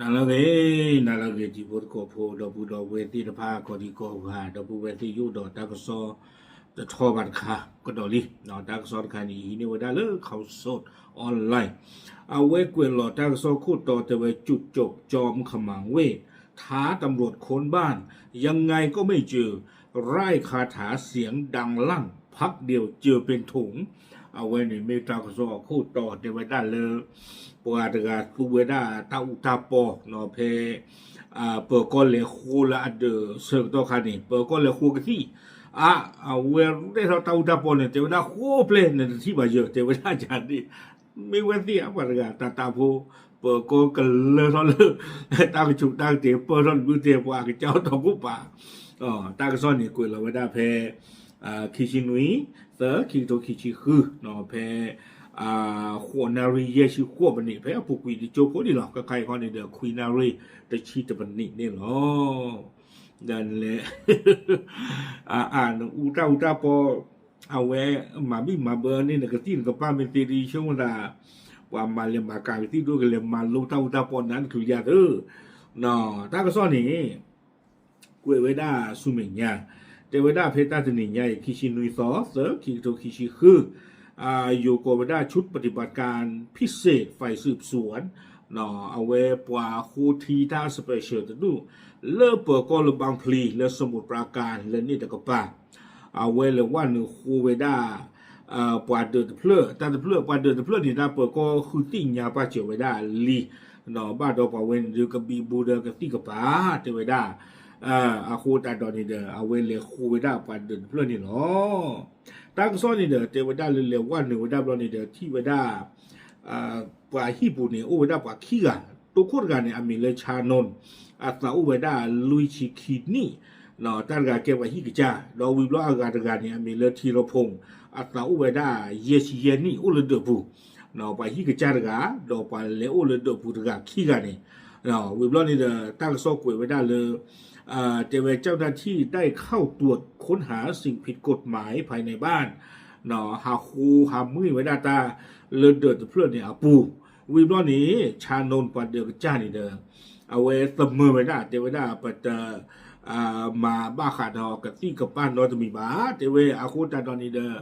နၤလၢအဂ့ၤ, နၤလၢအဂ့ၤ တံၤဖိသကိးဖိ ဒီပုၢ်ဒီဝဲၢ်သ့ၣ်တဖၣ် ကိးဒံကိးဂၤ ဒီပုၢ်ဝဲၢ်သ့ၣ်ယိၣ်ဒီးတၢ်ကစီၣ်တထီဘၣ်တခါကဒီးလံ. တၢ်ကစီၣ်တခါန့ၣ် ဟံးန့ၢ်ဝဲဒၣ်လၢ ข่าวสดออนไลน์ အဝဲကွဲးလီၤတၢ်ကစီၣ်ခိၣ်တီတဲဝဲ จุดจบจอมขมังเวท ท้าตำรวจค้นบ้าน ยังไงก็ไม่เจอ ร่ายคาถาเสียงดังลั่น พักเดียวเจอเป็นถุง အဝဲန့ၣ်မ့ၢ်တၢ်ကစီၣ်အခိၣ်တီတဲဝဲဒၣ်လၢ ပှၤတဂၤသူဝဲဒၣ်တၢ်အူတၢ်ပီ ဖဲ ပၢၤကီၢ်လဲၤဃိလၢအဒၢးဆၢကတီၢ်ခါန့ၣ် ပၢၤကီၢ်လဲၤဃိကသံၣ် အါ အဝဲရဲၣ်ထီၣ်တၢ်အူတၢ်ပီန့ၣ် တဲဝဲဒၣ်ဃိပျဲၢ် နတထံၣ်ဘၣ်ယၤ တဲဝဲဒၣ်ယၤန့ၣ် မ့ၢ်ဝဲသ့ၣ်အပှၤတဂၤတၢ်တၢ်ဖိ ပၢၤကီၢ်ကလၢထီၣ်လၢ တၢ်ကဆူးတၢ်ကတ့ၤ ပၢၢ်ထီၣ်တဘျုးတဲ ပှၤကစၢ်အီၣ်တီၢ်ခိၣ်ပာ် တၢ်ကစီၣ်န့ၣ် ကွဲးလီၤဝဲဒၣ်ဖဲ ခံဆံနွံ သၢ ခံကထိခံဆံဃု ဖဲ ဃိးနၣ်ရံၣ်ယဲၢ်ဆံဃိးမံးနံး ဖဲအပူၤကွံာ်တကၠိဖိန့ၣ်လီၤ. ခဲခါအံၤဃီန့ၣ်ဒီး ခွံနၣ်ရံၣ်တဆံတမံးနံးန့ၣ်လီၤ. ဒီးလဲၤ အါ နအူတၢ်အူတၢ်ပီ အဝဲမၤဘံၣ်မၤဘၢန့ၢ် နကသံၣ်နကပၢ်မ့ၢ်သ့ဒီး ဆိကမိၣ်သး ပှၤမၤလဲၤမၤကၤကသံၣ်ဒိၣ်ကလဲၤမၤလိတၢ်အူတၢ်ပီနါတချုးယၤသၢ တၢ်ကစီၣ်န့ၣ် ကွဲးဝဲဒၣ်ဆူမဲာ်ညါ တဲဝဲဒၣ်ဖဲတၢ်တနံၤညါအံၤ ခံဆံနွံသီ သၢ ခံကထိခံဆံဃု ယိၤကိးဝဲဒၣ် ชุดปฏิบัติการพิเศษฝ่ายสืบสวน အဝဲပှၤဃိထံတၢ် special တဒူၣ် လၢပၢၤကီၢ်လၢဘၣ်ဖျံ လၢစမူးပြၤကၣ် လၢန့ၣ်တကပၤ အဝဲလဲၤဝဲနုာ်ဃိဝဲဒၣ် ပှၤဒၢးတဖျၢၣ် တၢ်တဖျၢၣ် ပှၤဒၢးတဖျၢၣ်န့ၣ် တၢ်ပၢၤကီၢ်ဃုသ့ၣ်ညါပာ်စၢၤဝဲဒၣ်လံ ဘၣ်ဒီးပှၤဝဲန့ၣ်ဒုးကဘံဘူဒီးကသံၣ်ကပၤ တဲဝဲဒၣ် အဃိသတးဒီးန့ၣ်ဒီး အဝဲလဲၤဃိဝဲဒၣ်ပှၤဒၢးတဖျၢၣ်န့ၣ်လီၤ. တၢ်ကစီၣ်န့ၣ်ဒီး တဲဝဲဒၣ်လၢလဲၤဝဲနုာ်ဝဲဒၣ်ဘျီန့ၣ်ဒီး ထံၣ်ဝဲဒၣ် ပှၤဟံၣ်ပူၤန့ၣ် အိၣ်ဝဲဒၣ်ပှၤခံဂၤ တိခိၣ်တဂၤန့ၣ် အမံၤလၢ ชานนท์ အသးအိၣ်ဝဲဒၣ်လွံၢ်ဆံခံနံၣ် တၢ်တဂၤကဲပှၤဟံၣ်ကစၢ် ဒီးဝံၤဘျီအဂၤတဂၤန့ၣ် အမံၤလၢ ธีรพงษ์ အသးအိၣ်ဝဲဒၣ်ယဲၢ်ဆံယဲၢ်နံၣ် အိၣ်လၢဒၢးပူၤ ပှၤဟံၣ်ကစၢ်တဂၤ ဒီးပှၤလဲၤအိၣ်လၢဒၢးပူၤတဂၤခံဂၤန့ၣ် ဝံၤဘျီန့ၣ်ဒီး တၢ်ကစီၣ်ကွဲးဝဲဒၣ်လၢ တဲဝဲ เจ้าหน้าที่ได้เข้าตรวจค้นหาสิ่งผิดกฎหมายภายในบ้าน ဟးဃိဟးမုၢ်ဝဲဒၣ်တၢ်လၢဒၢးတဖျၢၣ်န့ၣ်အပူၤ ဝံၤဘျီန့ၣ် ชานนท์ ပှၤဒၢးကစၢ်န့ၣ်ဒီး အဝဲသမၢဝဲဒၣ် တဲဝဲဒၣ် ပတ မၤဘၣ်ဃးဒီးကသံၣ်ကပၢ်နီတမံၤဘၣ် တဲဝဲအဃိသတးဒီးန့ၣ်ဒီး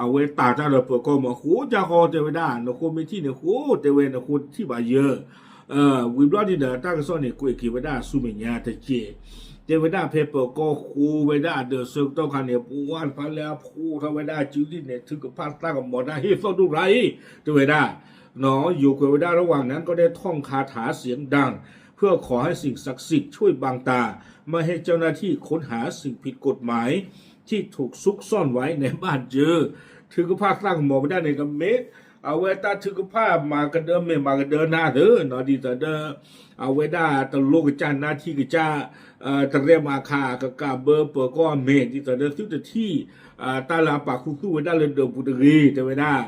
အဝဲတၢ်တၢ်ဒီးပၢၤကီၢ်မၤဃိကၢ်ဃီ တဲဝဲဒၣ် နဃိမ့ၢ်ထံၣ်န့ၣ်ဃိ တဲဝဲ နဃိတထံၣ်ဘၣ်ယဲၢ် ဝံၤဘျီန့ၣ်ဒီး တၢ်ကစီၣ်န့ၣ် ကွဲးက့ၤဝဲဒၣ်ဆူမဲာ်ညါတက့ၢ် တဲဝဲဒၣ်ဖဲပၢၤကီၢ်ဃိဝဲဒၣ်အဒၢးဆၢကတီၢ်ခါန့ၣ် ပှၤတဖၣ်လၢအဖှိၣ်ထီၣ်ဝဲဒၣ်စုဒ်န့ၣ် ထုကဖၣ်သၣ်ကမီၤတၢ်ဟ့ၣ်သီၣ်ဒိၣ်ရၤအံၤ တဲဝဲဒၣ် ယိၤကွဲးဝဲဒၣ် ระหว่างนั้นก็ได้ท่องคาถาเสียงดัง เพื่อขอให้สิ่งศักดิ์สิทธิ์ช่วยบังตา ไม่ให้เจ้าหน้าที่ค้นหาสิ่งผิดกฎหมายที่ถูกซุกซ่อนไว้ในบ้านเจอ ထုကဖၣ်သၣ်ကမီၤဝဲဒၣ်န့ၣ် ကမ့ၢ် အဝဲတၢ်ထုကဖၣ်မၤကဒၢမဲာ်မၤကဒၢနါသၢ ဒ်သိးဒီး အဝဲဒၣ်တလိၣ်ကစၢ်နါထံကစၢ် တရဲၣ်မၤခး ကကးဘၢပၢၤကီၢ်အမဲာ် ဒ်သိးဒီးသုတထံၣ် တၢ်လၢအပာ်ခူသူၣ်ဝဲဒၣ်လၢဒၢးပူၤတဂ့ၤ တဲဝဲဒၣ်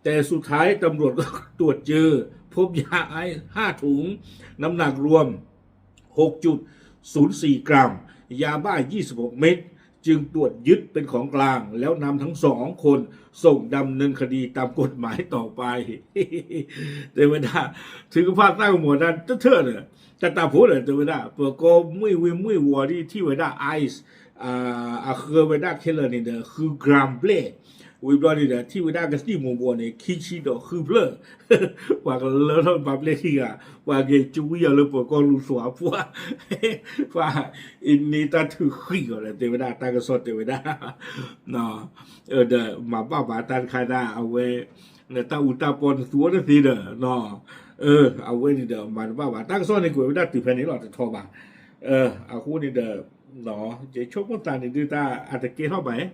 แต่สุดท้ายตำรวจก็ตรวจเจอ พบยาไอซ์ห้าถุง น้ำหนักรวม หกจุดศูนย์สี่กรัม ยาบ้า ยี่สิบหกเม็ด จึงตรวจยึดเป็นของกลาง แล้วนำทั้งสองคนส่งดำเนินคดีตามกฎหมายต่อไป တဲဝဲဒၣ် ထုကဖၣ်သၣ်ကမီၤတၢ်တထၢၣ်ဒီး တၢ်တၢ်ဖိဒီး တဲဝဲဒၣ် ပၢၤကီၢ်မုၢ်ဝ့ၢ်မုၢ်ဝီၤဒ်ထံၣ်ဝဲဒၣ် ice အဃၢဝဲဒၣ်ခဲလၢာ်န့ၣ်ဒီး ဃု gram ဘျဲၣ် ဝံၤဘျီန့ၣ်ဒီး ထံၣ်ဝဲဒၣ်ကသံၣ်မူၤဘှီးန့ၣ် ခံဆံဒီးဃုဖျၢၣ် ပှၤကလၢထီၣ်ပာ်ဘျဲၣ်ခံဂၤ ပှၤက့ၤကွံယီၤလၢပၢၤကီၢ်လူၤသွးပှၢ် ပှၤအံၤန့ၢ်တၢ်ထုးဃံးအီၤဒီး တဲဝဲဒၣ် တၢ်ကစီၣ်တဲဝဲဒၣ် ဒီးမၤဘၣ်ဘၣ်တၢ်တခါဒၣ် အဝဲ နတၢ်အူတၢ်ပီနသူအီၤတသ့ဒီး အဝဲန့ၣ်ဒီးမၤတဘၣ်ဘၣ် တၢ်ကစီၣ်န့ၣ်ကွဲးဝဲဒၣ်တုၤဖဲန့ၣ်လီၤ တထီဘၣ် အဃိန့ၣ်ဒီး ယဆိကမိၣ်သးန့ၣ်ဒုးတၢ်အတကဲထီၣ်ဘၣ်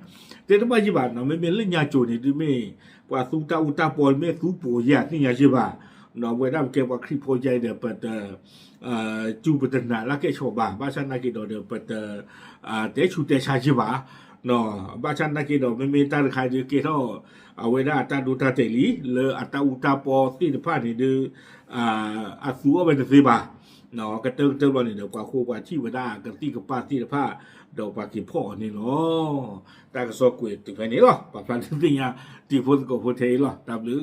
တဲတဘၣ်ယံၤဘၣ်နီၤ မ့မ့ၢ်လၢညါကိၤန့ၣ်ဒုးမ့ၢ် ပှၤသူတၢ်အူတၢ်ပီမ့ၢ်သူပိာ်ယၤသ့ၣ်ညါယံၤဘၣ် ဝဲဒၣ်ပကဲပှၤခရံာ်ဖိယါအံၤဒီး ပတ စူၢ်ပတနာ်လၢကဲဆီၣ်ဘၣ် ဘၣ်ဆၣ်နာ်က့ၤဒီးဒီး ပတ တဲဆူးတဲဆါယံၤဘၣ် ဘၣ်ဆၣ်နာ်က့ၤဒီး မ့မ့ၢ်တၢ်တခါဒုးကဲထီၣ် အဝဲဒၣ်အတၢ်ဒိတၢ်တဲာ်လံ လၢအတၢ်အူတၢ်ပီသ့ၣ်တဖၣ်န့ၣ်ဒုး အသူအီၤဝဲတသ့ဘၣ် ကတၢၢ်ကတၢၢ်ဘျီန့ၣ်ဒီး ပှၤဃိပှၤထံၣ်ဝဲဒၣ်ကသံၣ်ကပၢ်သ့ၣ်တဖၣ် ဒီးပှၤက့ၤဖီၣ်အီၤန့ၣ်လီၤ. တၢ်ကစီၣ်ကွဲးတုၤဖဲန့ၣ်လီၤ. ပာ်ဖျါဒုးသ့ၣ်ညါ တံၤဖိသကိးဖိထဲအံၤလီၤ. တၢ်ဘျုး